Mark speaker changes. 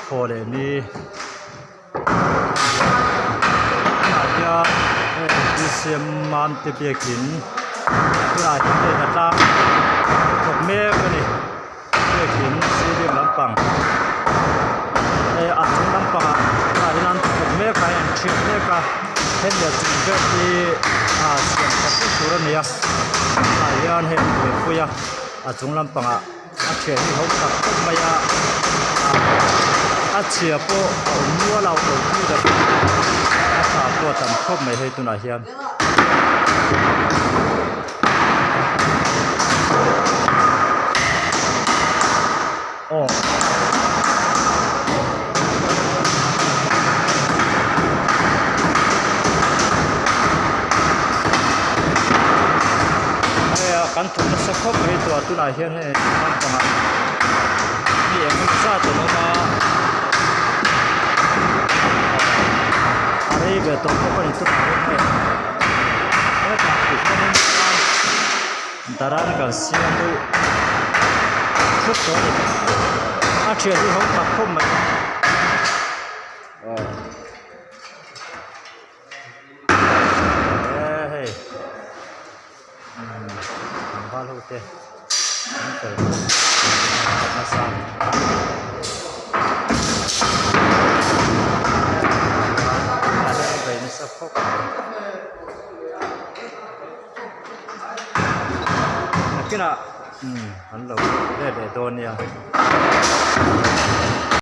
Speaker 1: Thaw leh ni tunah hian hei BCM Mamte biakin tunah hian hei hnatlang thawk mek a ni biakin ceiling lampang hei a chung lampangah tunah hian an thawk mek a hei an thiat mek a hemi a chung vel hi ah siam that vek tur a ni a tunah hian hei an buaipui a a chung lampangah. A thian hi ho tak khawp mai a a chhia pawh a awm nual a auto tu dah a tha pawh a tam khawp mai hei tunah hian. Aw. Hei a kan thawk nasa khawp mai tawh a tunah hian hei naupangah mi eng emaw zat an awm a a rei ve tawh khawp a ni tunah hian hei hetah tihianin daran kan siam deuh thut tawh a ni a thian hi ho tak khawp mai aw. Eee hei tlangval ho te an fel khawp nasa a nasa khawp mai nakinah an lo let leh dawn nia.